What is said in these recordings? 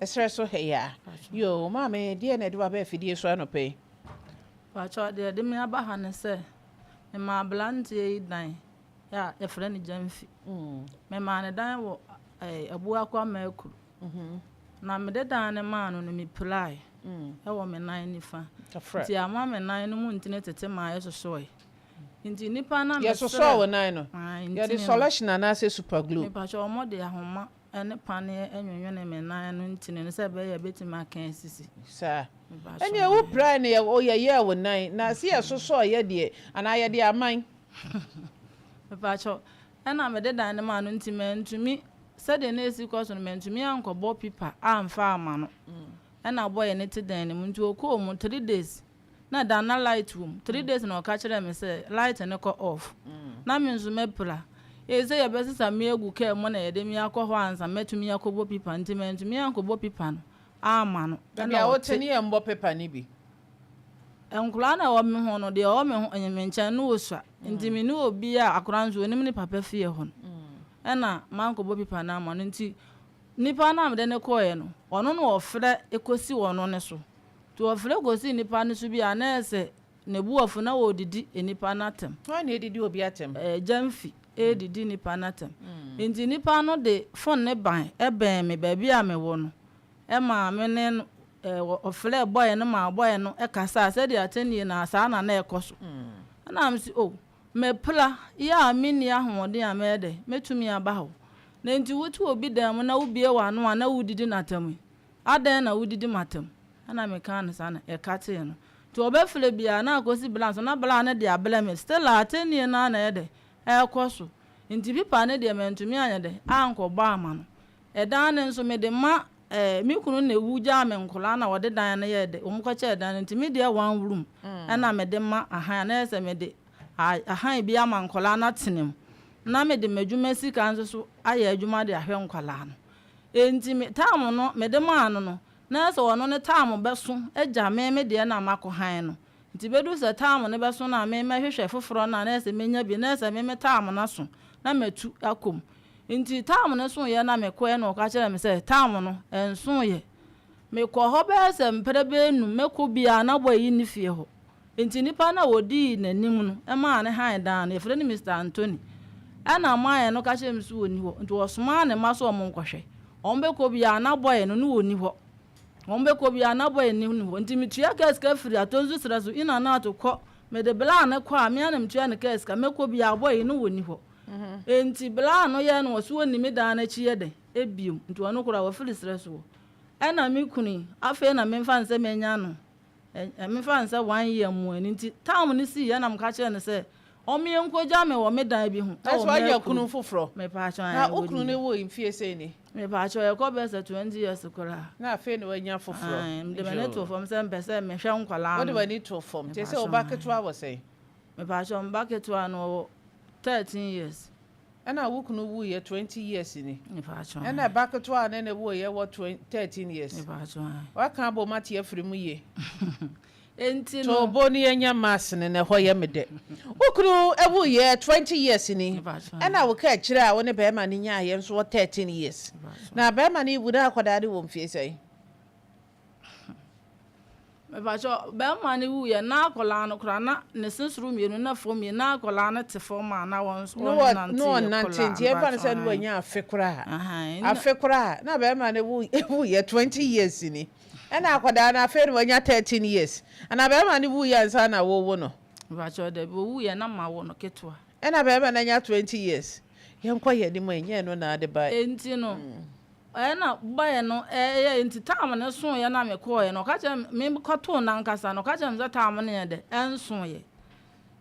Ɛserɛ so ha yi a. Yoo, maame, deɛ na ɛde waba afidie so anɔpa yi? Pakyɛw, deɛ ɛde me aba ha ne sɛ, memaa aberanteɛ yi dan a yɛfrɛ no Gyamfi. Memaa no dan wɔ Abuakwa Maakuru. Na mede dan no maa no no, mepirae wɔ me nan nifa. Nti ama me nan no mu ntini tete maa ɛsosɔe. Nti nnipa no a mesrɛ. Yɛsosɔɔ wo nan no? Yɛde sɔlɛhyen anaasɛ super glue? Mepakyɛw, wɔde ahoma ne paneɛ nwenwene me nan no ntini no sɛ ɛbɛyɛ a ɛbɛtumi aka asisi. Saa. Ɛnneɛ wo pirae no yɛyɛɛ wo nan na se yɛsosɔɔ yɛ deɛ anaa yɛde aman? Mepakyɛw, ɛna mede dan no maa no nti mantumi, sɛdeɛ na ɛsi kɔ so no mantumi ankɔbɔ pipa amfa amma no. Ɛna bɔyɛ no te dan no mu nti ɔkɔɔ mu 3 days na dan na light wɔ mu. 3 days na ɔka kyerɛɛ me sɛ light no kɔ off. Na me nso mapira. Eye sɛ yɛbɛsesa me agu kaa mu na yɛde me akɔ hɔ ansa mɛtumi akɔbɔ pipa nti mantumi ankɔbɔ pipa no amma no. Baabi a wote no yɛmmɔ pipa no bi? Nkwadaa na ɛwɔ me ho no, deɛ ɔwɔ me ho me nkyɛn no ɔsua. Nti me ne obi a akwadaa nso ɔnim ne papa fie hɔ no ɛna mankɔbɔ pipa no amma no nti nipa no a mede no kɔeɛ no, ɔno na ɔfrɛ kɔsi ɔno ne so. Nti ɔfrɛ kɔsi nipa no so bi a na ɛsɛ ne bo afu na ɔredidi nipa no atɛm. Hwan na ɛdidi obi atɛm? Gyamfi ɛredidi nipa no atɛm. Nti nipa no de phone no ban bɛn me baabi a mewɔ no ɛmaa me ne no ɔfrɛɛ bɔe no maa bɔe no kasaa sɛdeɛ atɛnnie no ara saa na na ɛkɔ so. Ɛna mese oh mapira yɛ a menni ahoɔden a mɛyɛ dɛ mɛtumi aba hɔ. Na nti wote obi dan mu na wobue w'ano a na wodidi no atɛm yi, adɛn na wodidi m'atɛm? Ɛna mekaa no saa na yɛkatee no. Nti ɔbɛfrɛ biara na akɔsi bla nso na bla no de abrɛ me still a atɛnnie no ara na ɛyɛ dɛ ɛrekɔ so. Nti pipa no deɛ mantumi anyɛ dɛ ankɔbɔ ama no. Ɛdan no nso mede ma eh, me kunu na ewu gyaa me nkwadaa na wɔde dan no yɛɛ dɛ, wɔn kɔkyɛɛ dan no nti me deɛ one room ɛna mede ma ahan na yɛ sɛ mede ahan bi ama nkwadaa no atena mu na mede m'adwuma sika nso so ayɛ adwuma de ahwɛ nkwadaa no. Enti me taam no mede maa no no na yɛ sɛ ɔno ne taam bɛso agya me me deɛ na makɔ han no. Nti bɛdu sɛ taam no bɛso no a me mɛhwehwɛ foforɔ no a na yɛ sɛ menya bi na yɛ sɛ me me taam no aso na matu akɔ mu. Nti taam no soeɛ na mekɔɛ na ɔka kyerɛɛ me sɛ taam no ɛnsoeɛ. Mekɔɔ hɔ bɛyɛ sɛ mprɛ bɛyɛ num, mɛkɔ biara na boy yi nni fie hɔ. Nti nipa no a ɔdii n'anim no maa no hann dan no, yɛfrɛ no Mister Anthony, ɛna maeɛ no ka kyerɛɛ me sɛ ɔnni hɔ. Nti ɔsomaa ne mma sɛ wɔn nkɔhwɛ. Wɔn bɛkɔ biara na boy no na ɔnni hɔ. Wɔn bɛkɔ biara na boy no nni hɔ. Nti metua kaa sika firi Atonsu serɛ so in and out kɔ, mede bla no kɔ a, me ara na metua ne kaa sika, mɛkɔ biara boy no ɔnni hɔ. Enti bere a no yɛɛ no wɔ so onni me dan no akyi yɛ dɛn bio? Nti ɔno koraa wafiri serɛ soɔ. Ɛna me kunu yi, afei na memfa no sɛ manya no, memfa no sɛ one year mu ani nti time no siiɛ na meka kyerɛɛ no sɛ ɔmmie nkɔgya me wɔ me dan bi ho Nanso wɔ woanya Mɛkuru. kunu foforɔ. Mepaakyɛw, Na ae, wo kunu wɔnim. no wɔ mfie sɛn ni? Mepaakyɛw, ɛkɔ bɛyɛ sɛ 20 years koraa. Na afei na woanya foforɔ. Ae, mede m'ani too fam sɛ mepɛ sɛ mehwɛ nkwadaa Wode no. w'ani too fam. Nti sɛ wo Mepaakyɛw, ba ae. ketewa wɔ sɛn? Mepaakyɛw, me ba ketewa no ɔwɔ 13 years. Ɛna wo kunu wuiɛ 20 years ni. Mepaakyɛw. Ɛna ba ketewa a ne ne wuiɛ wɔ 13 years. Mepaakyɛw. Waka abom ate afiri mu yie. Enti no. Tobo ne yɛnya mass no na ɛhɔ yɛ me dɛ. Wo kunu wuiɛ 20 years ni. Ɛna wo ka akyire a wo ne bɛrima no nyaeɛ nso wɔ 13 years. Na bɛrima no wu na akwadaa no wɔ mfie sɛn? Mepakyɛw, bɛrima no wuiɛ na akwadaa no koraa na ne se soro mmienu na fam mmienu na akwadaa no te fam a na wɔn wɔn nante nti ɛmfa no sɛ no wanya afe koraa afe koraa na bɛrima no wu wuiɛ 20 years ni ɛna akwadaa no afei no wanya 13 years ana bɛrima no wuiɛ ansa na wowo no. Mepakyɛw, dabi, owuiɛ na ma wo no ketewa. Ɛna bɛrima no anya 20 years. Yɛnkɔ yɛn anim a ɛnyɛ ɛno na ade ba. Enti no ɛna baeɛ no ɛyɛ nti time no soeɛ na mekɔeɛ no ɔka kyerɛ me mekɔtoo no ankasa no ɔka kyerɛ me sɛ time no yɛ dɛ ɛnsoeɛ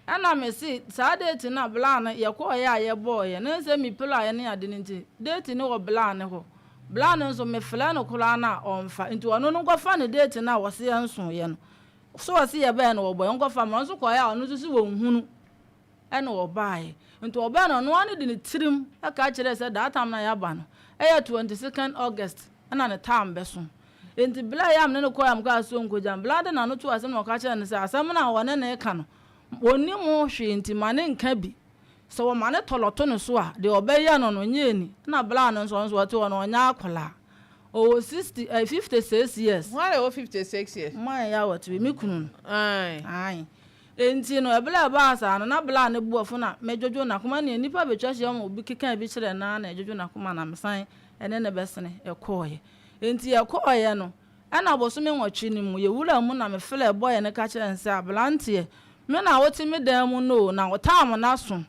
ɛna mese saa date no a bla no yɛkɔeɛ a yɛbɔeɛ no sɛ mepiraeɛ ne ade no nti date no wɔ bla no hɔ bla no nso mefrɛ no koraa no a ɔmfa nti ɔno no nkɔfa ne date no a wɔse ɛnsoeɛ no so ɔse yɛbɛɛ no wɔbɔeɛ nkɔfa ma ɔno nso kɔeɛ a ɔno nso se wɔnhunu Ɛna ɔbaeɛ. Nti ɔbaeɛ no ɔno ara ne de ne tirim ka kyerɛɛ sɛ that time no a yɛaba no ɛyɛ 22nd August ɛna ne time bɛso. Nti berɛ a ɛyɛ a me ne no kɔeɛ a mekaa sɛ ɔnkɔgya no, berɛ a de n'ano too asɛm na ɔka kyerɛɛ no sɛ asɛm no a ɔne no reka no ɔnnim ho hwee nti ma no nka bi. Sɛ wɔma no tɔlɔto no so a deɛ ɔbɛyɛ no no nyɛ ani. Ɛna berɛ a no nso ɔno nso ɔte hɔ no ɔnyɛ akwadaa. Ɔwɔ 60 eh, 56 years. Hwan na ɛwɔ 56 years? Man yɛ awɔte bi, me kunu no. Ae. Ae. Enti no, ɛberɛ a ɛbaa saa no, na bla ne bo afu na medwodwo n'akoma. Nea nnipa bɛtwa hyia ma obi kekaa bi kyerɛɛ no ara na ɛdwodwo n'akoma na mesan ne no bɛsene kɔeɛ. Enti yɛkɔeɛ no, ɛna bosome nwɔtwe no mu, yɛwuraa mu na mefrɛɛ bɔeɛ no ka kyerɛɛ no sɛ, Aberanteɛ, me na wote me dan mu no o, na wo taam no aso.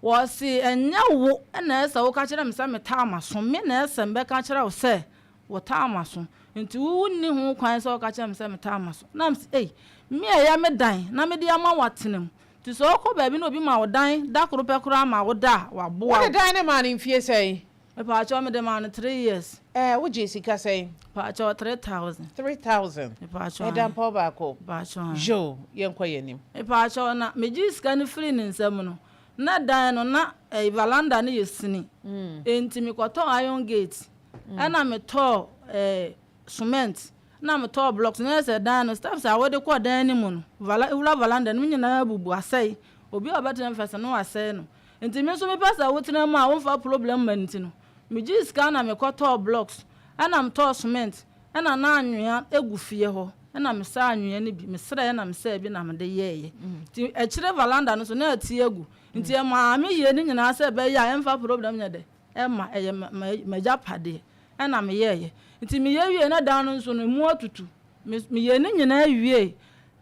Wɔse, Ɛnyɛ wo na ɛsɛ woka kyerɛ me sɛ me taam aso, me na ɛsɛ mebɛka kyerɛ wo sɛ Wɔtaa m'aso. Nti wo wonni ho kwan sɛ woka kyerɛ me sɛ metaa m'aso. Na mese, Ei, me a ɛyɛ me dan na mede ama wo atena mu. Nti sɛ wokɔ baabi na obi ma wo dan da koro pɛ koraa ma woda a, waboa wo. Wode dan no maa no mfie sɛn? Mepaakyɛw, mede maa no 3 years. Ɛɛ, wogyee sika sɛn? Mepaakyɛw, 3,000. 3,000? Mepaakyɛw, Ɛda mpaw baako? Mepaakyɛw, ae. Yoo, yɛnkɔ yɛn anim. Mepaakyɛw, na megyee sika no firii ne nsam no, na dan no, na ɛyi, veranda no yɛ sini. Enti mekɔtɔɔ iron gate. Ɛna metɔɔ eh, cement, ɛna metɔɔ blocks. Na yɛ sɛ dan no, steps a wɔde kɔ dan no mu no, vala, wura valanda no mu nyinaa abubu, asɛe. Obi a ɔbɛtena mu fɛsɛ no wasɛe no. Nti me nso mepɛ sɛ wotena mu a womfa problem mma nti no, megyee sika na mekɔtɔɔ blocks, ɛna metɔɔ cement, ɛna na anwea gu fie hɔ, ɛna mesaa anwea no bi, mesrɛɛ na mesaa bi na mede yɛeɛ. Nti akyire valanda no so na ati agu. Nti ɛmaa meyɛɛ ne nyinaa sɛ ɛbɛyɛ a ɛmfa problem nyɛ dɛ. Ɛma ɛyɛ m'agyapadeɛ, ɛna meyɛeɛ. Nti meyɛ wieeɛ na dan no nso no, emu atutu. Me meyɛɛ ne nyinaa wiei,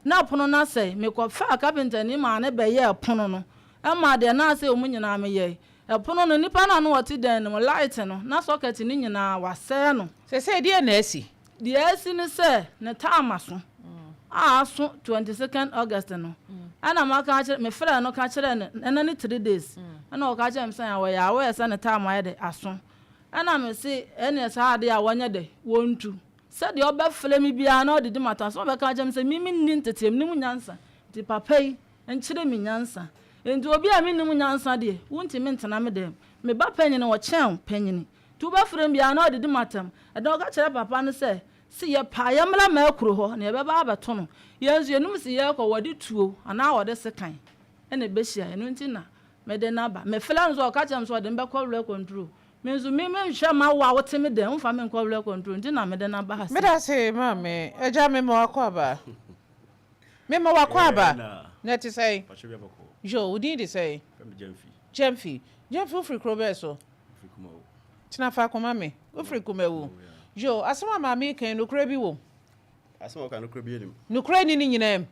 na pono no asɛe. Mekɔfaa kapentani maa no bɛyɛɛ pono no. Ɛmaa deɛ na asɛe wɔ mu nyinaa meyɛe. Ɛpono no, nnipa no a na wɔte dan no mu, light no, na socket no nyinaa, wɔasɛe no. Seesei deɛn na asi? Deɛ asi ne sɛ, ne taama so a aso 22nd August no, ɛna maka akyerɛ, mefrɛɛ no ka kyerɛɛ no, ɛna ne 3 days, ɛna ɔka kyerɛɛ me sɛ wɔyɛ aware sɛ ne taama ayɛ dɛ aso. Ɛna mese ɛneɛ saa adeɛ a wɔnyɛ dɛ, wɔntu. Sɛdeɛ ɔbɛfrɛ me biara na ɔdedi m'atɛm, sɛ ɔbɛka akyerɛ me sɛ me menni nteteɛ, mennim nyansa, nti papa yi nkyerɛ me nyansa. Nti obi a mennim nyansa deɛ, wontumi ntena me dɛm. Me ba panyini, ɔkyɛn wo panyini. Nti wobɛfrɛ me biara na ɔdedi m'atɛm. Ɛda ɔka kyerɛ papa no sɛ, se yɛpɛ a yɛmmra Maakuro hɔ na yɛbɛba abɛto no. Yɛn nso yɛnim se yɛrekɔ, wɔde tuo anaa wɔde sekan na ɛbɛhyia yɛn. Ɛno nti na mede no aba. Mefrɛ no nso a, ɔka kyerɛ me sɛ ɔde me bɛkɔ Wura Control. Me nso, me menhwɛ mma wo a wote me dɛn, womfa me nkɔ Wura Control nti na mede no aba ha sei. Meda ase maame. Agya mema wo akwaaba. Mema wo akwaaba. Na ɛte sɛn? Yo, wo din de sɛn? Gyamfi. Gyamfi, wofiri kuro bɛn so? Tena faako ma me. Wofiri Kumawu. Yo, asɛm a maame yi ka yi, nokorɛ bi wom? Asɛm a ɔka nokorɛ bi anim. Nokorɛ nni ne nyinaa mu.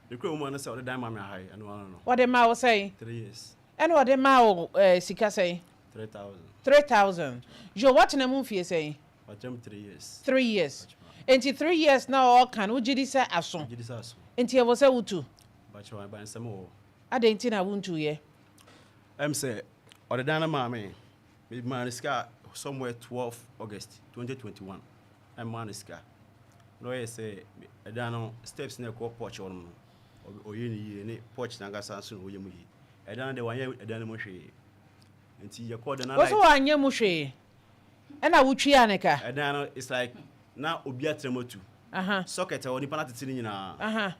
Nokorɛ wɔ mu ara ne sɛ ɔde dan maa me aha yi, ɛno ara no. Ɔde maa wo sɛn? 3 years. Ɛna ɔde maa wo eh, sika sɛn? 3,000. 3,000. Yo, woatena mu mfie sɛn? Matena mu 3 years. 3 years. Enti 3 years na ɔreka no, wogye di sɛ aso? Megye di sɛ aso. Enti ɛwɔ sɛ wotu? Bakyɛ ɛba nsɛm wɔ hɔ. Adɛn nti na wontuiɛ? Ɛm sɛ ɔde dan no maa me. Memaa no sika somewhere 12 August 2021. Ɛmaa no sika. Na ɔyɛ sɛ ɛdan no steps na ɛkɔ porch hɔ nom no, ɔyɛ no yie ne porch n'ankasa nso na ɔyɛ mu yie. Ɛdan no deɛ wanyɛ ɛdan no mu hwee. Nti yɛkɔɔ dan no Wo so wanyɛ mu hwee? Ɛna wotwia ne ka? Ɛdan no, it's like na obi atena mu atu. Socket a ɛwɔ nipa no atete ne nyinaa.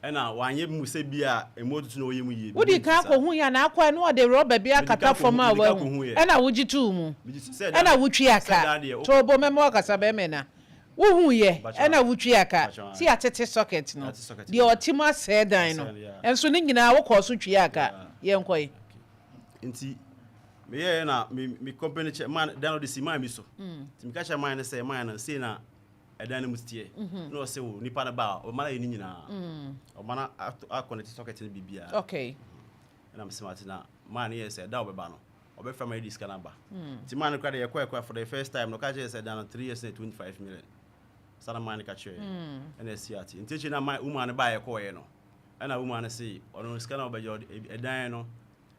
Ɛna wanyɛ mu sɛ bi a emu atutu na ɔyɛ mu yie. Wodi kan kɔhu yɛ anaa akɔ ɛna ɔde rɔba bi akata fam a wahu ɛna wogye too mu ɛna wotwia ka toobo mɛma wakasa bɛrima na wohu yɛ ɛna wotwia ka si atete socket no deɛ ɔte mu asɛe dan no nso ne nyinaa wokɔɔ so twia ka, yɛnkɔ yi. Nti meyɛɛ na me company kyɛ man dan no de si man bi so, nti meka kyerɛ man no sɛ man no sei na ɛdan no mu teɛ, na ɔsɛ wo nipa no ba a ɔbɛma no ayɛ ne nyinaa, ɔma no akɔnɛte socket no biribiara. Ɛna mesɛ mate, na man no yɛ sɛ ɛda a ɔbɛba no ɔbɛfrɛ ma yɛde sika no aba. Nti man no kora de yɛkɔ ɛkɔ for the first time no, ɔka kyerɛ sɛ ɛdan no 3 years na 25 million saa na man no ka kyerɛ, ɛna ɛsi ate. Nti akyiri na man woman no baa yɛkɔɔyɛ no, ɛna woman no se ɔno sika na ɔbɛgye ɛdan no,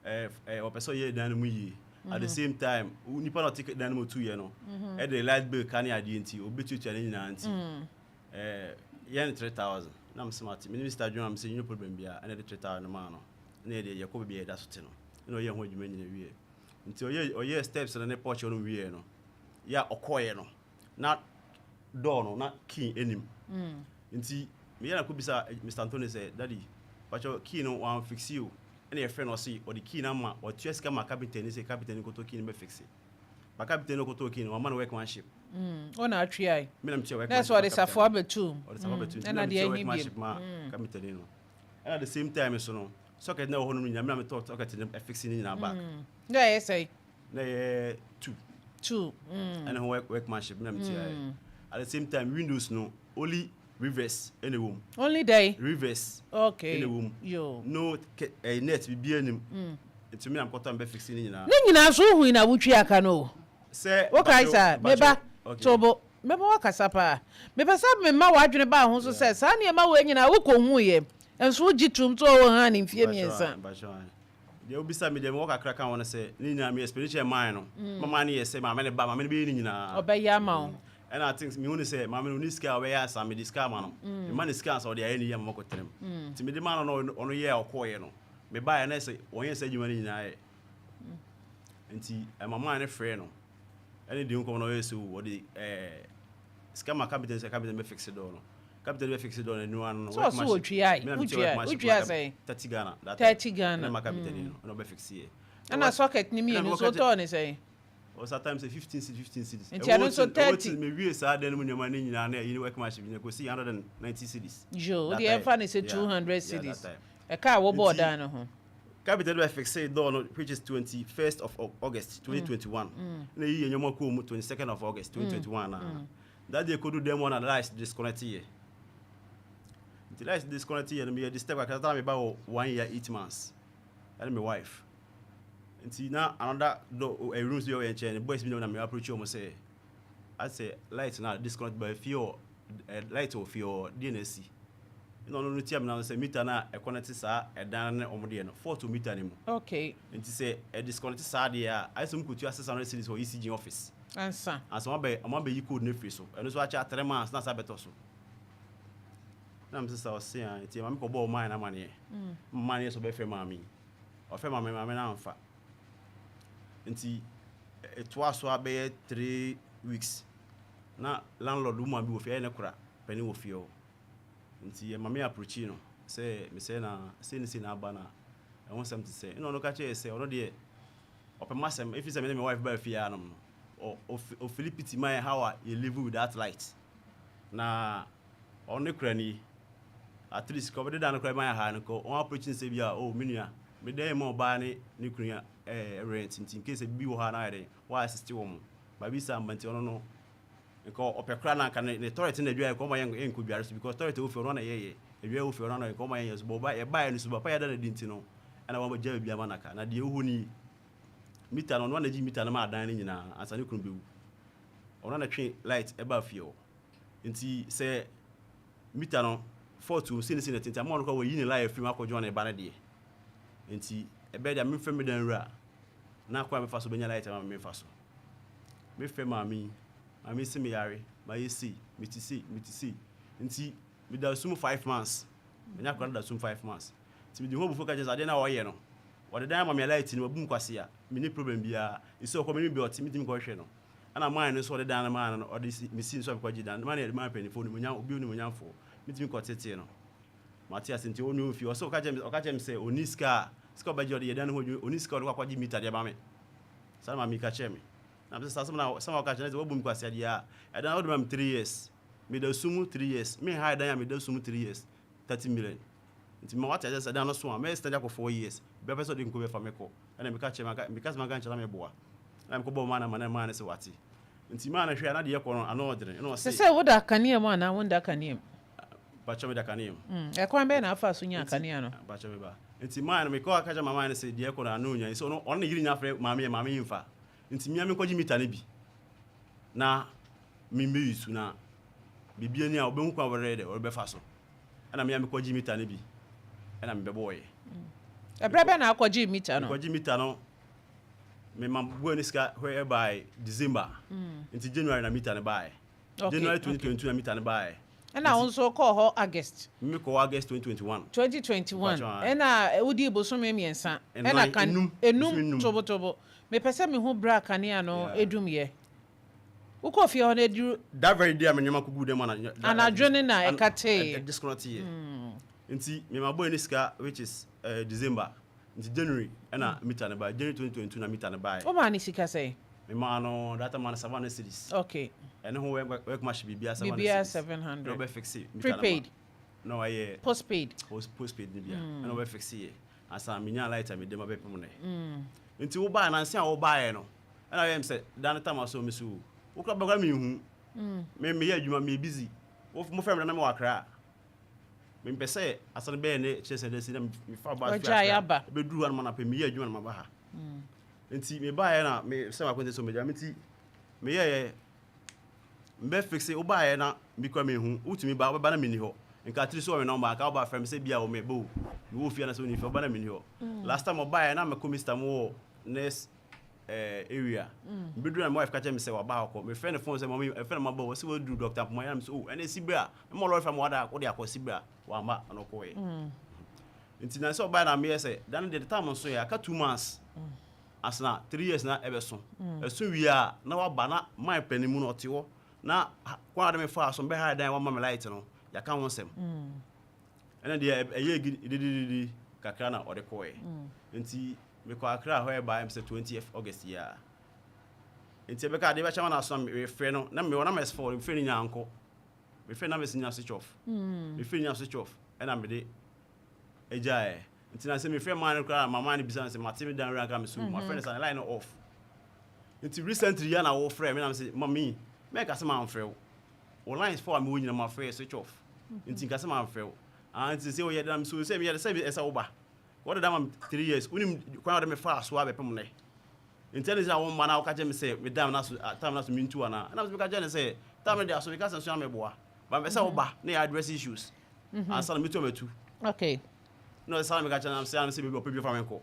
ɔpɛ sɛ ɔyɛ ɛdan no mu yie. At the same time, nipa na ɔte dan no mu tuyɛ no ɛde light bill ka ne adeɛ, nti obetuatua ne nyinaa, nti yɛn no 3,000. Na mo sɛ mate, me ne Mr John, sɛ no problem biara. Ɛna ɛde 3,000 maa no, ɛna yɛde yɛkɔ baabi a yɛda so te no, ɛna ɔyɛ ho adwuma nyina wie. Nti ɔyɛ steps no ne porch no wie no, yɛ a ɔkɔɔyɛ no na door no na key anim. Nti meyɛ na kɔbisa Mr Anthony sɛ, "Daddy, pakyɛ, key no wɔn fix o?" Ɛna yɛfrɛ no, ɔse ɔde key no ama, ɔtua sika ma carpenter ni sɛ carpenter ni kɔtɔ key no bɛ fix. Ba carpenter ni kɔtɔ key no, wama no workmanship. Wo na atweae. Me na metua Na workmanship ɛsɛ ma ɔde carpenter safoa no. bɛtum. Ɔde safoa bɛtum nti Ɛna me na deɛ metua ɛnyi workmanship biom. ma carpenter no. Ɛna the same time so no, socket na ɛwɔ hɔ nom nyinaa me na metɔɔ socket no ɛfixe ne nyinaa back. Na ɛyɛ sɛn? Na ɛyɛ two. Two. Ɛne ho workmanship me na metuaeɛ. At the same time windows no only reverse ɛna ɛwɔ mu. Only dɛn? Reverse Okay. ɛna ɛwɔ mu. Yo. No ɛyɛ net biribiara nnim. Nti me na mekɔtɔ a mebɛ fixe ne nyinaa. Ne nyinaa nso wohui na wotwi aka no o. Sɛ Wokae bakyɛw saa? Me bakyɛw ba, okay. to bo. Mɛma woakasa paa. Mepɛ sɛ mema w'adwene ba ho so sɛ saa nneɛma wei nyinaa wokɔhuiɛ nso wogye tom sɛ ɔwɔ hann mfeɛ Bakyɛw mmiɛnsa. ae bakyɛw ae. Deɛ wobisa me deɛ mewɔ kakra ka ho ne sɛ ne nyinaa me explain kyerɛɛ man no ma man no yɛ sɛ maame no ba maame no bɛyɛ ne nyinaa. Ɔbɛyɛ ama wo. Ɛna I think mehu ne sɛ maame no ɔnni sika a ɔbɛyɛ ansa mede sika ama no. Mema no sika ansa ɔde ayɛ ne yie ama makɔtena mu. Nti mede maa no na ɔno yɛɛ a ɔkɔeɛ no mebaeɛ na ɛsɛ wɔnyɛɛ saa adwuma no nyinaa yɛ. Nti ɛma man no frɛɛ no ɛne di nkɔmmɔ na ɔyɛ sɛ o ɔde ɛɛ sika ma kapita sɛ kapita bɛ fixe door no. Kapita bɛ fixe door no ɛnu ano no. Sɛ ɔso wɔtwiae, Me na metua wotwiae, workmanship wotwiaa ma sɛn? 30 Ghana that time. 30 Ghana. Ɛna ma kapita ni no ɛna ɔbɛ fixe yɛ. Ɛna socket no mmienu nso wotɔɔ ne sɛn? Ɔsa time sɛ 15 cedis 15 cedis. Nti ɛno nso 30. Me wie saa dan no mu nneɛma no nyinaa na ɛyi ne workmanship nyinaa kɔsi 190 cedis. Yo, That wodeɛ time. ɛmfa ne sɛ Yeah, 200 yeah, cedis. that time. Ɛka a wobɔɔ Nti- dan no ho. Carpenter no bɛ fixee door no which is 21st of August 2021. Na eyi yɛ nneɛma kɔɔ mu 22nd of August 2021 na. That day kodu dan mu na lights disconnect yɛ. Nti lights disconnect yɛ no meyɛ disturb kakra na me ba wɔ 1 year 8 months. Ɛne me wife. Nti na another door eh, rooms bi wɔ yɛn nkyɛn no boys bi na me approach wɔn sɛ asɛ light na disconnect ba fie hɔ eh, light wɔ fie hɔ deɛ na asi. Nna ɔno no tia me nan sɛ meter no a ɛconnect saa ɛdan no ne ɔmo deɛ no, fault wɔ meter no mu. Okay. Nti sɛ ɛdisconnect saa deɛ a, ayɛ sɛ ɔmo kɔtua 600 cedis wɔ ECG office. Ansa. Ansa ɔmo abɛ ɔmo abɛyi code no afiri so. Ɛno nso akyɛ a 3 months na asa abɛtɔ so. Na me sesa ɔse a nti maame kɔbɔɔ ɔman no amaneɛ. Man no yɛ sɛ ɔbɛfrɛ maame yi. Ɔfrɛ maame, maame no amfa. Nti ɛtoaa so ara bɛyɛ 3 weeks na landlord woman bi wɔ fie, ɛyɛ ne kora panin wɔ fie hɔ. Nti ɛma me approachii no sɛ mesɛɛ na sei ne sei na aba na ɛho nsɛm te sɛ. Ɛna ɔno ka kyerɛɛ sɛ ɔno deɛ ɔpɛ m'asɛm ɛfiri sɛ me ne me wife baa fie hanom no ɔfili pity ma yɛn how a yɛ live without light na ɔno ne kora nie at least ka ɔbɛde dan no koraa ma yɛ ha no ka ɔn approach no sɛ bi a oh me nua me dan ma ɔbaa ne ne kunu eh, rent nti in case bi wɔ hɔ a na ayɛ dɛn wɔ assist wɔn baabi saa mba nti ɔno no Nka ɔpɛ koraa na anka ne ne toilet na adware nka ɔma yɛn yɛnkɔ dware so because toilet wɔ fie ɔno na yɛyɛ adware wɔ fie ɔno na nka ɔma yɛn yɛ so bɔ ɔba yɛbaeɛ no so papa yɛada no adi nti no ɛna wɔn gya baabi ama no aka na deɛ ɛwɔ hɔ nie mita no ɔno na gye mita no ma adan no nyinaa ansa ne kunu bɛwu ɔno na twe light ɛba fie hɔ nti sɛ mita no fault wɔ mu sei ne sei na ɛte nti ama ɔno koraa wɔyi ne line afiri mu akɔgye ɔne ba no deɛ nti ɛbɛyɛ deɛ memfrɛ me dan wura na kwan a mɛfa so bɛnya light ama me memfa so. Mefrɛ maame yi, maame yi se meyare, mayɛ sei, mete sei, mete sei. Nti meda sum 5 months. Manya akwadaa no da sum 5 months. Nti mede ho abufuo ka kyerɛ sɛ adeɛ no a ɔyɛ no, ɔde dan ama me a light no, wabu me kwasea, menni problem biara. Ɛsi ɔkɔ me ne bi ɔte, mentumi nkɔhwehwɛ no. Ɛna man no nso ɔde dan no maa no no, ɔde si, mesi nso a mekɔgye dan no. Man no yɛ man mpanimfoɔ, onimuonyam, obi onimuonyamfoɔ. Mentumi nkɔtetee no. Mate ase nti ɔne ɔmfie. Ɔsɛ ɔka kyerɛ me, ɔka kyerɛ me sɛ ɔnni sika a, sika a ɔbɛgye ɔde yɛ dan no ho adwuma, ɔnni sika a ɔde kɔ akɔgye meter de ama me. Saa na maame yi ka kyerɛɛ me. Na mesɛ saa asɛm na asɛm a woka kyerɛ no sɛ woabu me kwasea deɛ a, ɛdan no wode ma me 3 years. Meda sum mu 3 years. Menhae dan a meda sum mu 3 years, 30 million. Nti mema woate aseɛ sɛ dan no so a, mɛyɛ extend akɔ 4 years. Bia wopɛ sɛ wode nko bɛfa me kɔ. Ɛna meka kyerɛ manka meka sɛ manka nkyerɛ na meboa. Ɛna mekɔbɔɔ maa no amanneɛ maa no sɛ wate. Nti maa no hwɛ a na deɛ ɛkɔ no ano ɔdene. Ɛna ɔse. Sesei woda kanea mu anaa wonda kanea mu? Mpakyɛw meda kanea mu. Ɛkwan bɛn na afaa so nyaa Nti kanea no? mpakyɛw meba. Nti maa no mekɔ ka kyerɛ maame no sɛ deɛ ɛkɔ no ano nya nti ɔno ɔno ne yere nya frɛ maame yɛ maame yi mfa. Nti mia menkɔgye mita no bi na memmɛyi su na biribi ani a ɔbɛhu kwan wɔreyɛ dɛ ɔrebɛfa so. Ɛna mea mekɔgye mita no bi ɛna mebɛbɔɔyɛ. Ɛberɛ bɛn na akɔgye mita no? Mekɔgye mita no mema boy no sika hwɛ ɛbae December. Nti January na mita no baeɛ. January 2022 na mita no baeɛ. Ɛna wo nso kɔɔ hɔ August. Me kɔ hɔ August 2021. 2021 ɛna wodii bosome mmiɛnsa ɛna kan enum enum tobotobo. Mepɛ sɛ mehu berɛ a kanea no dum yɛ. Wokɔɔ fie hɔ no aduru. That very day a me nneɛma kɔguu dɛm ana. Anadwo no na ɛka tee. Disconnect yɛ. Nti mema boy no sika which is December. Nti January ɛna meter no baeɛ. January 2022 na meter no baeɛ. Womaa no sika sɛn? Memaa no that time no 700 cedis. Ɛno ho workmanship biribiara 700 Biribiara cedis. 700. Na wɔbɛfixe meter no ma. Prepaid. Na wɔayɛ. Postpaid. Postpaid no bia. Ɛna wɔbɛfixe yɛ. Ansa na menyaa light a mede ma bɛpem nnɛ. Nti wobaeɛ nansa a wobaeɛ no, ɛna woyɛ me sɛ da no tam aso me so o. Wo koraa bɛkora menhu. Me meyɛ adwuma meyɛ busy. Wo mofrɛ me da na mewɔ Accra. Mempɛ sɛ asane bɛyɛ ne kyerɛ sɛ dasi na mefa bus firi Accra. Bɛduru hɔ no ma na pɛ meyɛ adwuma na maba ha. Nti mebaeɛ na me sɛ makɔnte sɛ megya me nti meyɛɛ mebɛ fixe wobaeɛ na me kura menhu wotumi ba wobɛba na menni hɔ nka tiri so wɔ me nɔmba nka woba frɛ me sɛ bia wo meba o mewɔ fie anasɛ wonni fie woba na menni hɔ mm. Last time ɔbaeɛ na mekɔ mr mo wɔ next eh, area mm. Mebɛduru na my wife ka kyerɛ me sɛ waba hɔ kɔ mefrɛ ne phone sɛ mami ɛfrɛ no maba wɔ sɛ waduru Dr. Mpoma yɛ na me sɛ oh ɛne si berɛ a mema lɔre fa ma wada wode akɔ si berɛ a wamba ɔno kɔɛ mm. Nti na sɛ ɔbaeɛ na meyɛ sɛ da no deɛ time nso yɛ aka 2 months asena 3 years na ɛbɛso ɛso wie a na waba na man panin mu no ɔte hɔ na kwan a ɔde me faa so mbɛha dan wama me light no yɛaka ho nsɛm ɛna deɛ ɛyɛ didididi kakra na ɔde kɔɛ. Nti mekɔ Accra hɔ ɛba ɛm sɛ 20th August yi a nti ɛbɛka adeɛ bɛkyɛ ma no aso na mefrɛ no na mewɔ numbers fɔ mefrɛ no nyinaa nkɔ mefrɛ numbers nyinaa switch off, mefrɛ nyinaa switch off ɛna mede agyaeɛ. Nti na sɛ mefrɛ maa no koraa ma maa no bisa no sɛ mate me dan wura nka me so mafrɛ no sa ne line no off. Nti recently ya na wɔfrɛ me na me sɛ mami mɛnka sɛ mamfrɛ wo wo lines fo a mewɔ nyina mafrɛ switch off nti nka sɛ mamfrɛ wo. Ah, nti sɛ woyɛ dam so sɛ meyɛ sɛ ɛsɛ wo ba wɔde da ma me 3 years wonim kwan a wɔde me faa so a bɛpem nnɛ nti ɛne sɛ wo mma na woka kyerɛ me sɛ me dam na so time na so mentu anaa ɛna meka kyerɛ ne sɛ time no de aso meka sɛ so na meboa ba mepɛ sɛ wo ba na yɛ address issues ansa na metu a matu. Na ɔsɛ saa na meka kyerɛ no sɛ sɛ baabi ɔpɛ bi fa me nkɔ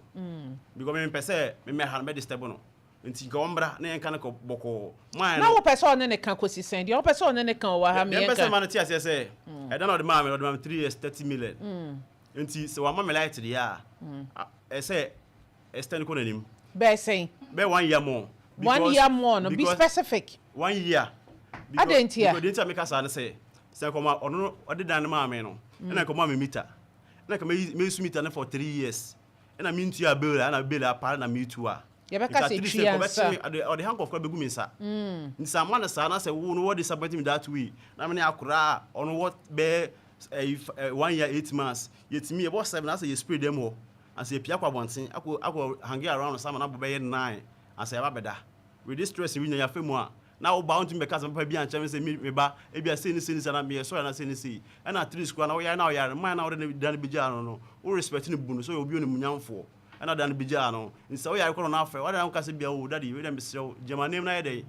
because mempɛ sɛ memɛha no mɛdisturb no nti nka ɔmmra na yɛnka no kɔ bɔkɔɔ maa na no. Wopɛ sɛ ɔne ne ka kɔsi sɛn deɛ wopɛ sɛ ɔne ne ka wɔ ha? Deɛ mpɛ sɛ meyɛnka ma no te aseɛ sɛ ɛda na ɔde maa me no, ɔde maa me 3 years 30 million nti sɛ wama me light deɛ a ɛsɛ extend kɔ n'anim. Bɛɛ sɛn? Bɛɛ one year more. One year more no, be specific. One year. Adɛn nti a? Because deɛ nti a meka saa ne sɛ nkɔma ɔno no ɔde dan no maa me no ɛna nkɔma me meter ɛna nka meyi meter no for 3 years ɛna mentua bill a ɛna bill apare na metu a Yɛbɛka nka sɛ at least tua nka nsa. ɔbɛkye me ɔde handcuff koraa bɛgu me nsa nti sɛ ama no saa na sɛ wo no wɔ disappoint me that way na me ne akoraa a ɔno wɔ bɛyɛ ɛyi 1 year 8 months yɛtumi yɛbɔ 7 asɛ yɛ spray dɛm hɔ asɛ yɛpia akɔ abɔnten akɔ hang around sama na abɔ bɛyɛ 9 asɛ yɛba bɛda with this stress wi nya yɛafɛ mu a na wo ba wontumi bɛka sɛ papa bi ankyerɛ me sɛ me ba ebi a sei ne sei ne sei na meyɛ sɔre na sei ne sei ɛna at least koraa na woyare na woyare man na wode ne da no bɛgyaa no no wo respect no bu no sɛ ɔyɛ obi onimunyamfoɔ ɛna da no bɛgyaa no nti sɛ woyare kɔ no na afrɛ wade na woka sɛ bia o daddy wei dɛ mesrɛ wo gyama name na yɛ dɛn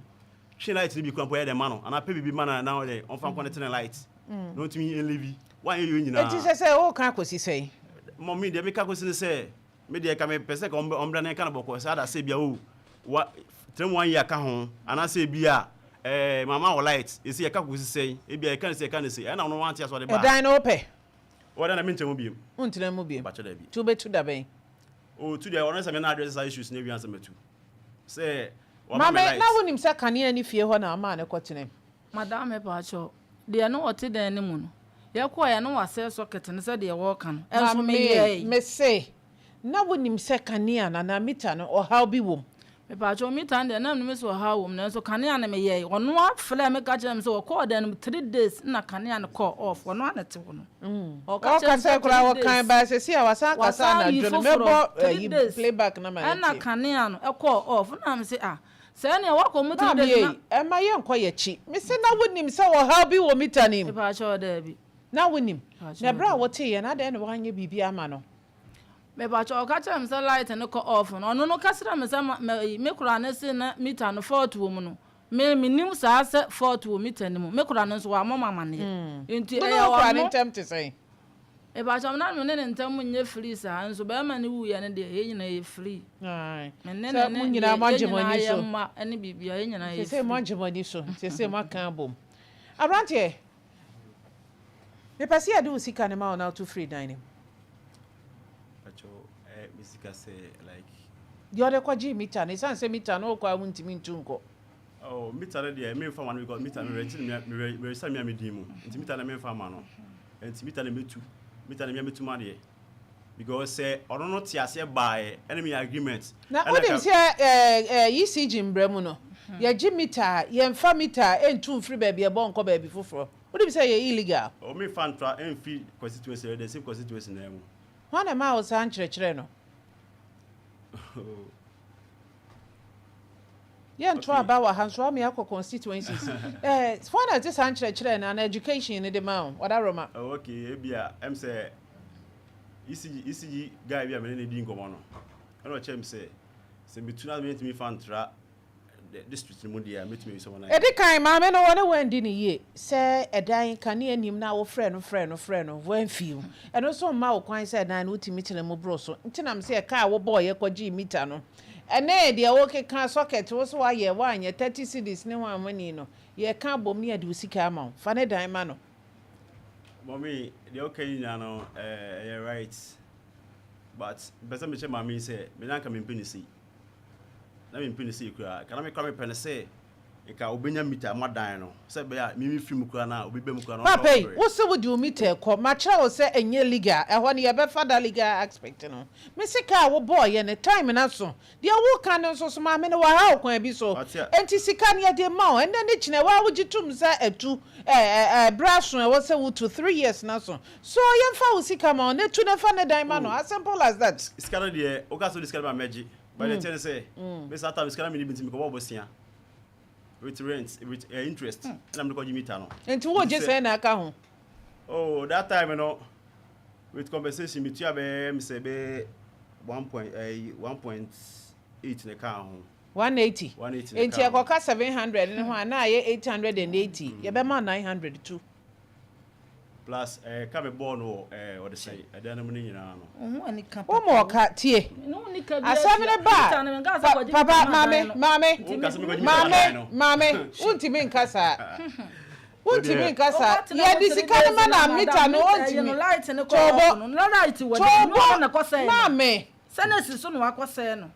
twe light no bi kora mpo yɛ dɛn ma no anaa pɛ biribi ma no na ɔyɛ dɛn ɔmfa nkɔ ne tene light na ɔntumi nlive woanyɛ yɛ nyinaa. Enti sɛ woka akɔsi sɛn? Mɔ me deɛ meka kɔsi ne sɛ me deɛ ka mepɛ sɛ ka ɔmbra ne nka no bɔkɔ sɛ ada sɛ bia o wa tẹrɛ mu 1 year ka ho anaasɛ bi a mama wɔ light ɛsi yɛka kɔsi sɛn ebi a yɛka ne sɛ yɛka ne sɛ ɛna ɔno wante aso ɔde ba. Ɛdan no wopɛ? Wɔda na mentɛ mu biem. Wontena mu biem? Bakyɛ daabi. Nti wobɛtu da bɛn? O tu deɛ ɔno sɛ me na address saa issues ne awia sɛ matu sɛ wama me Mame light. Na wonim sɛ kanea ne fie hɔ na ama ne kɔtena mu? Madam, mepa deɛ ne wɔte dan no mu no yɛkɔɔ yɛ ne wasɛe socket no sɛdeɛ wɔreka no ɛnso Mame meyɛe. Mese na wonim sɛ kanea no anaa meter no ɔhaw bi wɔ mu? Mepaakyɛw, meter no deɛ na menim sɛ ɔhaw wɔ mu nanso kanea no meyɛe. Ɔno afrɛ me ka kyerɛ me sɛ wɔkɔɔ dan no mu 3 days na kanea no kɔɔ off. Ɔno ana te hɔ no ɔka sɛ koraa wɔkan ba sɛsi a wasan kasa anadwo no mɛbɔ ayi playback na ma ɛna kanea no ɛkɔɔ off na me sɛ ah sɛ ɛnea wakɔ mu 3 days na ɛma yɛnkɔ yɛkyi. Mese na wonim sɛ ɔhaw bi wɔ meter no mu? Mepaakyɛw, daabi. Na wonim na ɛberɛ a wɔteeɛ no adɛn na woanyɛ biribi ama no? Mepaakyɛw, ɔka kyerɛ me sɛ light no kɔ off no ɔno no ka kyerɛ me sɛ me kora ne se na meter no fault wɔ mu no me menim saa sɛ fault wɔ meter no mu. Me kora no nso wammɔ me amanneɛ nti ɛyɛ ɔno ne ɔno ntɛm te sɛn? Mepaakyɛw, na me ne ne ntam nyɛ free saa nso bɛrima no wuyɛ no deɛ yɛn nyinaa yɛ free. Me ne sɛ ne mo nyinaa mo agye yɛn mo nyinaa ani yɛ so mma ne biribia yɛn nyinaa yɛ sɛ mo free. Agye mo ani so sɛ mo aka abom. Aberanteɛ, mepɛ sɛ yɛde wo sika ne ma wo na woto firi dan no mu. Pacho, me sika sɛ like Deɛ ɔde kɔgyee meter no ɛsiane sɛ meter no wokɔ a wontumi ntu nkɔ. Oh, meter no deɛ memfa ma no because meter no rɛnti no me me me a me din mu nti meter no memfa ma no nti meter no metu meter no me metu ma deɛ because sɛ ɔno no te aseɛ baeɛ ɛne me agreement. Na ɛna wonim sɛ ECG mbrɛ mu no. Yɛgye meter a, yɛmfa meter a ɛntu mfiri baabi a ɛbɔ nkɔ baabi foforɔ. Wonim sɛ ɛyɛ illegal? Oh, memfa ntra ɛmfiri constituency, ɛyɛ the same constituency no ara mu. Hwan na ɛmaa wo saa nkyerɛkyerɛ no? Yɛnto aba wɔ ha nso ama yɛakɔ constituencies. Eh, hwan na ɛte saa nkyerɛkyerɛ no anaa education no de ma wo? Ɔdaroma. Oh, okay, ebia ɛm sɛ ECG, ECG guy bi a me ne no di nkɔmmɔ no, ɛna ɔkyerɛ me sɛ sɛ metu na mentumi fa ntra district no mu deɛ a, mɛtumi ayi sɛ wɔn ayɛ. Ɛdi kan, maame no wɔne wo andi no yie. Sɛ ɛdan kanea nnim na wofrɛ no frɛ no frɛ no, wamfi wo. Ɛno nso mma wo kwan sɛ ɛdan no wotumi tena mu boro so. Nti na mese ɛka a wobɔeɛ kɔgyee mita no ɛne deɛ wokeka socket wo se woayɛ woanyɛ, 30 cedis ne hwanhwani no, yɛka abom ne yɛde wo sika ama wo. Fa ne dan ma no. Mummy, deɛ woka yi nyinaa no ɛyɛ right but mepɛ sɛ mekyerɛ maame yi sɛ me na anka mempɛ no sei. Na mempɛ no sei koraa. Nka na me koraa mepɛ no sɛ nka obenya meter ama dan no sɛ ɛbɛyɛ a me mefiri mu koraa no a obi ba mu koraa no ɔntɔ Paapa yi, ɔbrɛ. wo se wode wo meter kɔ, makyerɛ wo sɛ ɛnyɛ legal, ɛhɔ no yɛbɛfa that legal aspect no. Me sika a wobɔɔyɛ no, time no aso. Deɛ woreka no nso so, maame no waha wo kwan bi so. Wate a. Enti sika no yɛde rema wo, ɛnnɛ ne kyena, wo ara wogye tom sɛ atu, ɛ, ɛ, ɛ, berɛ aso a ɛwɔ sɛ wotu, 3 years no aso. So yɛmfa wo sika ma wo na tu na fa ne dan ma no, Oh, as simple as that. sika no deɛ, woka sɛ wode sika no ba a mɛgye, but deɛ ɛteɛ ne sɛ, me saa time no sika no menni bi nti mekɔbɔɔ bosea with rent, with interest, ɛna mede kɔgye meter no. Nti Nti wogye sɛ, sɛn na aka ho? oh, that time no, with compensation metua bɛyɛ me sɛ bɛyɛ 1 point, 1.8 na ɛkaa ho. 180. 180 na Nti ɛkaa ho. ɛkɔka 700 ne ho a, na ayɛ 880. Yɛbɛma 900 tu. Plus ka me bɔɔ no wɔ ɔde sɛn ɛdan no mu no nyinaa no. Wo ho anika Wo papa. ma ɔka tie. Ne wo nika bi Asɛm atua. no ba Mita no menka sɛ a, kɔgye mita papa ma dan maame no. maame Wo nka sɛ mekɔgye mita ma dan maame no. maame wontumi nka saa. Wontumi nka saa. Wokɔtena hɔ Yɛde three sika no days ma na na madam mita no mita ɛyi no ɔntumi. light no kɔ off Toobo no na light wɔ dɛm no toobo na ɛkɔsɛe no. maame. Sɛ na esi so na wakɔsɛe no.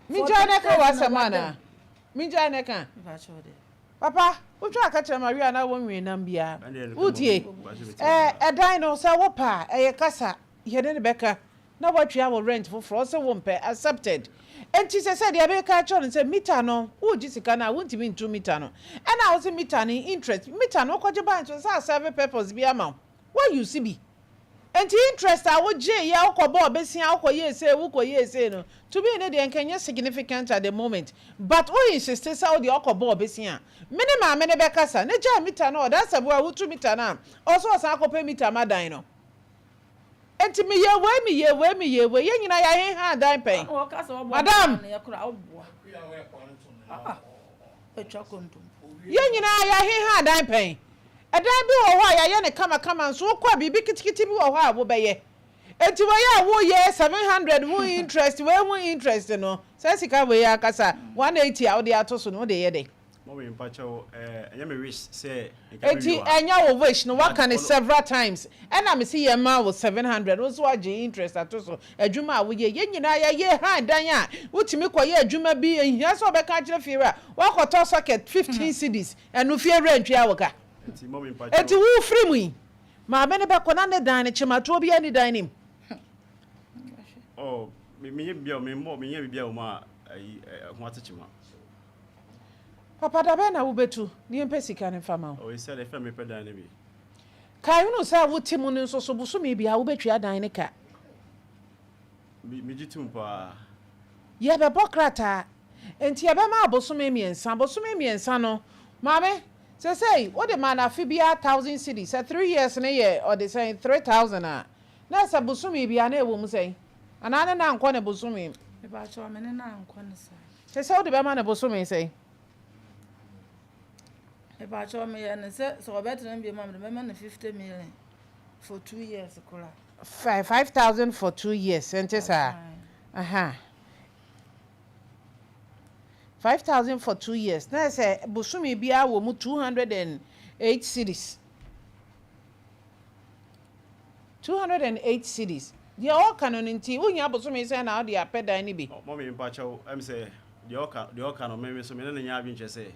For Mengyae 3 na ɛka days na w'asɛm wadam. anaa? Mengyae na ɛka. Mepakyɛw deɛ. Papa, wotwa aka kyerɛ ma wia na wonwee nam biara. Ɛndeɛ no Wotie? kama bahyɛ me Ɛɛ tirim. ɛdan no sɛ wopɛ a ɛyɛ kasa yɛne ne bɛka na woatua wo rent foforɔ ɔsɛ wompɛ accepted. Enti sɛ sɛ deɛ meka kyerɛ no sɛ meter no wogye sika no a wontumi ntu meter no. Ɛna wo sɛ meter no interest meter no wokɔgye bank so sɛ aserve purpose bi ama wo. Woause bi. Enti interest a wogye yɛ wokɔbɔɔ besia wokɔyɛɛ sei wokɔyɛɛ sei no to me ne deɛ nka ɛnyɛ significant at the moment but wo insist sɛ wo deɛ ɔkɔbɔɔ besia a me ne maame no bɛkasa ne gyae meter no ɔda sɛ boa wotu meter no a ɔsɛ ɔsan akɔpɛ meter ma dan no. Enti meyɛ wei meyɛ wei meyɛ wei yɛn nyinaa yɛaheha dan pɛn. Ɔno wɔka sɛ wɔbɔ Madam. no yɛ kora woboa. Ah, atwa kontompo. Yɛn nyinaa yɛaheha dan pɛn. Ɛdan bi wɔ hɔ a yɛayɛ ne kamakama nso wokɔ a biribi kitikiti bi wɔ hɔ a wobɛyɛ. Enti wei a woyɛ 700 ho interest wei ho interest no saa sika wei ankasa 180 a wode ato so no wode yɛ dɛn? Mummy mpakyɛw ɛnyɛ me wish sɛ nka me Enti wie wɔ ha. ɛnyɛ wo wish no But waka no ɔno several times ɛna mese yɛ ma wo 700 wo nso wagye interest ato so adwuma a woyɛ yɛn nyinaa yɛyɛ han dan a wotumi kɔyɛ adwuma bi ehia sɛ ɔbɛka akyerɛ fiewura wakɔtɔ socket 15 cedis ɛno fiewura ntua wo ka. Nti mummy Enti mpakyɛw. wo firi mu yi maame no bɛkɔ na ne dan no kyematoɔ bi ani dan no mu. Oh, me menyɛ biribi a me mmɔ menyɛ biribi a wɔ mu a ayi ho atekyema. Papa da bɛn na wobɛtu ne yɛmpɛ sika no mfa ma wo? Oh, esi a deɛ fɛ mepɛ dan no bi. Kae hunu sɛ wote mu no nso so bosome biara wobɛtua dan no ka. Me megye tom paa. Yɛbɛbɔ krataa. Enti yɛbɛma abosome 3. Bosome 3 no, maame, sesei wode ma no afe biara 1,000 cedis. Sɛ 3 years no yɛ ɔde sɛn 3,000 a, na sɛ bosome biara na ɛwɔ mu sɛn? Anaa ne na nkɔ ne bosome mu? Mepakyɛw me ne na nkɔ ne saa. Sɛ wode bɛma ne bosome sɛn? Mepakyɛw meyɛ ne sɛ ɔbɛtena mu bio ma mede bɛma no 50 million for 2 years koraa. 5,000 for 2 years, ɛnte saa? Aha. 5,000 for 2 years. Na sɛ bosome biara wɔ mu 208 cedis. 208 cedis. Deɛ ɔka no no nti wohia bosome sɛn na wode apɛ dan no bi? Oh, mummy mpakyɛw ɛm sɛ deɛ ɔka no me so me ne no nyɛ adwene kyerɛ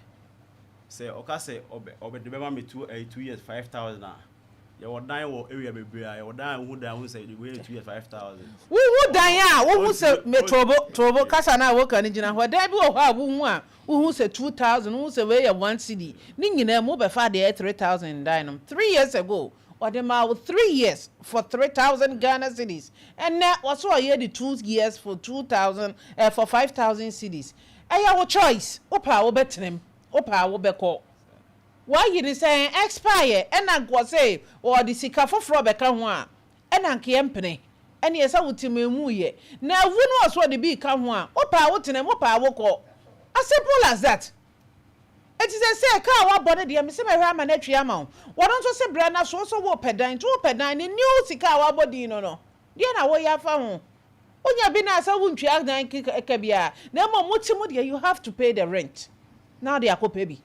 sɛ ɔka sɛ ɔbɛ ɔbɛde bɛma me 2 2 years 5,000 a. Yɛwɔ dan wɔ area bebree a yɛwɔ dan a wohu dan a wohu sɛ wei yɛ 2 years 5,000. Wohu dan a wohu sɛ me tobo tobo kasa no a woka no gyina hɔ dan bi wɔ hɔ a wohu a wohu sɛ 2,000 wohu sɛ wei yɛ 1 cedi ne nyinaa mu wobɛfa deɛ ɛyɛ 3,000 dan no 3 years ago ɔde maa wo 3 years for 3,000 Ghana cedis. Ɛnɛ wɔso ɔyɛ de 2 years for 2,000 for 5,000 cedis. Ɛyɛ wo choice, wopɛ a wobɛtena mu, wopɛ a wobɛkɔ. Wayi ne sɛ expire ɛna nkɔ sɛ ɔde sika foforɔ bɛka ho a ɛna nkeɛ mpene ɛne ɛsɛ wo te mu emu yɛ na awu no ɔso ɔde bi ka ho a, wopɛ a wotena mu, wopɛ a wokɔ, as simple as that. Eti sɛ kaa wabɔ no deɛ mesɛ mɛhwɛ ama no atwi ama wo. Wɔno nso sɛ brɛ na so so wopɛ dan nti wopɛ dan ne new sika a wabɔ din no deɛ na woyɛ afa ho. Wonya bi na sɛ wontua dan ka biara na mmom mote mu deɛ, you have to pay the rent na wode akɔpɛ bi.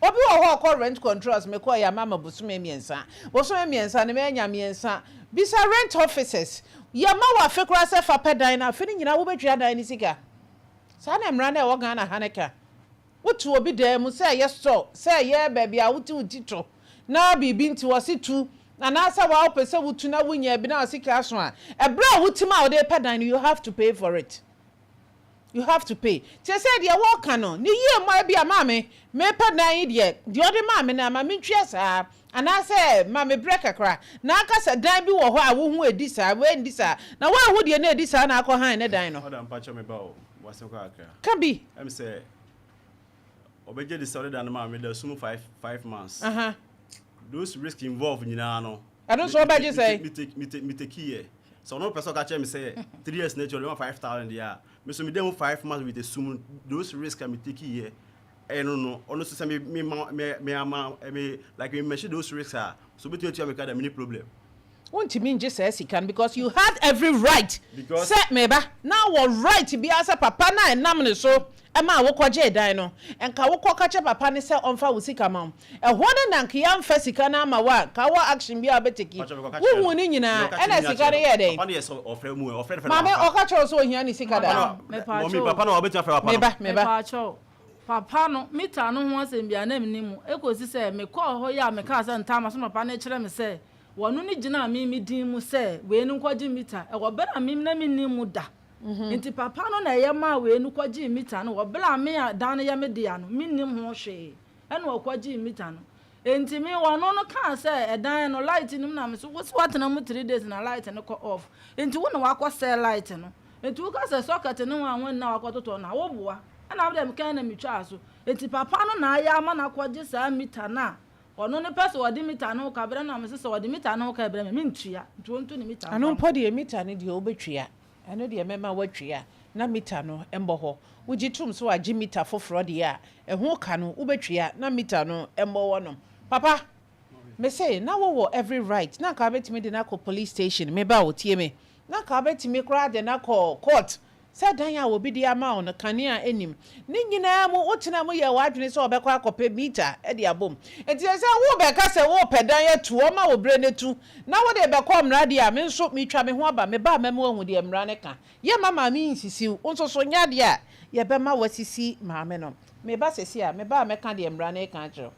Obi wɔ hɔ ɔkɔ rent controls, mekɔ yɛ ama ma bosome 3, bosome 3 ne mɛnya 3. Bisa rent officers, yɛma wɔ afe koraa sɛ fa pɛ dan no, afe no nyinaa wobɛtua dan no sika. Saa na mmara no a ɛwɔ Ghana ha ne ka. Wotu obi dan mu sɛ ɛyɛ store, sɛ ɛyɛ baabi a wote wo ti to na biribi nti wɔse tu anaasɛ waa wopɛ sɛ wotu na wonya bi na wɔse ka so a, ɛberɛ a wotim a wode pɛ dan no, you have to pay for it, you have to pay. Kyerɛ sɛ deɛ wɔka no ne yie mu a bi a maame mepɛ dan yi deɛ, deɛ ɔde maame no ama mentwea saa anaasɛ maame brɛ kakra na aka sɛ dan bi wɔ hɔ a wohu edi saa, wɔndi saa na wɔahu deɛ na edi saa na akɔ han ne dan no. Ɔda mpakyɛ me ba o, wasɛm kɔ kakra. Ka bi. Ɛm sɛ ɔbɛgye de sɛ ɔde dan no maa me da sum 5 5 months. Those risk involved nyinaa no. Ɛno nso ɔbɛgye sɛ? Me take yɛ sɛ ɔno pɛ sɛ ɔka kyerɛ me sɛ 3 years n'akyi ɔde ma 5,000 deɛ a, me so me dan mu 5 months with esum, those risk a me take yɛ ɛno no, ɔno nso sɛ me me ma me me ama me like me measure those risks a so obetumi atua me ka da me ni problem. Wontumi ngye saa sika no because you had every right. Because sɛ meba na wɔ right biara sɛ papa na ɛnam ne so ɛma a wokɔgye dan no, nka wokɔ ka kyɛ papa ne sɛ ɔmfa wo sika ma wo. Ɛhɔ no na nka yɛmfa sika no ama wo a, ka wɔ action bi a wobɛtake. Pakyɛ, mekɔka kyerɛ wohu no. ne nyinaa. Mekɔka ɛna kyerɛ ne sika no nyinaa yɛ kyerɛ no. dɛn? Papa no yɛ sɛ ɔfrɛ mu ɛ, ɔfrɛ no frɛ no Maame wamfa. ɔka kyerɛ wo sɛ ohia ne sika daa? Mepaakyɛw. Mɔmi, papa no ɔbɛtumi afrɛ papa no. Meba, meba. Mepaakyɛw, papa no meter no ho asɛm bia na menni mu ɛkɔsi sɛ mekɔɔ hɔ yi a mekaa sɛ ntama so papa no kyerɛ me sɛ wɔno ne gyina me me din mu sɛ wei no nkɔgye meter ɛwɔ berɛ a me na menni mu da. Nti papa no na ɛyɛ maa wei no kɔgyee meter no wɔ berɛ a me a dan no yɛ me dea no mennim ho hwee ɛna ɔkɔgyee meter no. Nti me wɔno no kaa sɛ ɛdan no light no mu na me so wo sɛ woatena mu 3 days na light no kɔ off, nti wo na wakɔ sɛ light no, nti woka sɛ socket ne ho a wɔn na wakɔtotɔ na woboa ɛna wode mekan na metwaa so. Nti papa no na ayɛ ama no akɔgye saa meter no a ɔno ne pɛ sɛ ɔde meter no ho ka berɛ no a mese sɛ ɔde meter no ho ka berɛ me mentua, nti ɔntu ne meter ɛno mfa. Mpo deɛ meter no deɛ wobɛtua, ɛno deɛ mɛma woatua na meter no mbɔ hɔ. Wogye tom sɛ wagye meter foforɔ deɛ a ɛho ka no wobɛtua na meter no mbɔ hɔ nom. Papa, mese na wowɔ every right na nka wobɛtumi de no akɔ police station. Meba wo tie me, na nka wobɛtumi koraa de no akɔ court sɛ dan a obi de ama wo no kanea anim ne nyinaa mu wotena mu yɛ w'adwene sɛ ɔbɛkɔ akɔpɛ meter de abom. Nti sɛ wobɛka sɛ wopɛ dan atu ɔma wo berɛ no tu na wode bɛkɔ mmara deɛ a, me nso metwa me ho aba. Meba a mɛma wahu deɛ mmara no ka. Yɛma maame nsisi wo nso so nyɛ adeɛ a yɛbɛma wasisi maame no. Meba sɛsi a meba a mɛka deɛ mmara no ka akyerɛ wo.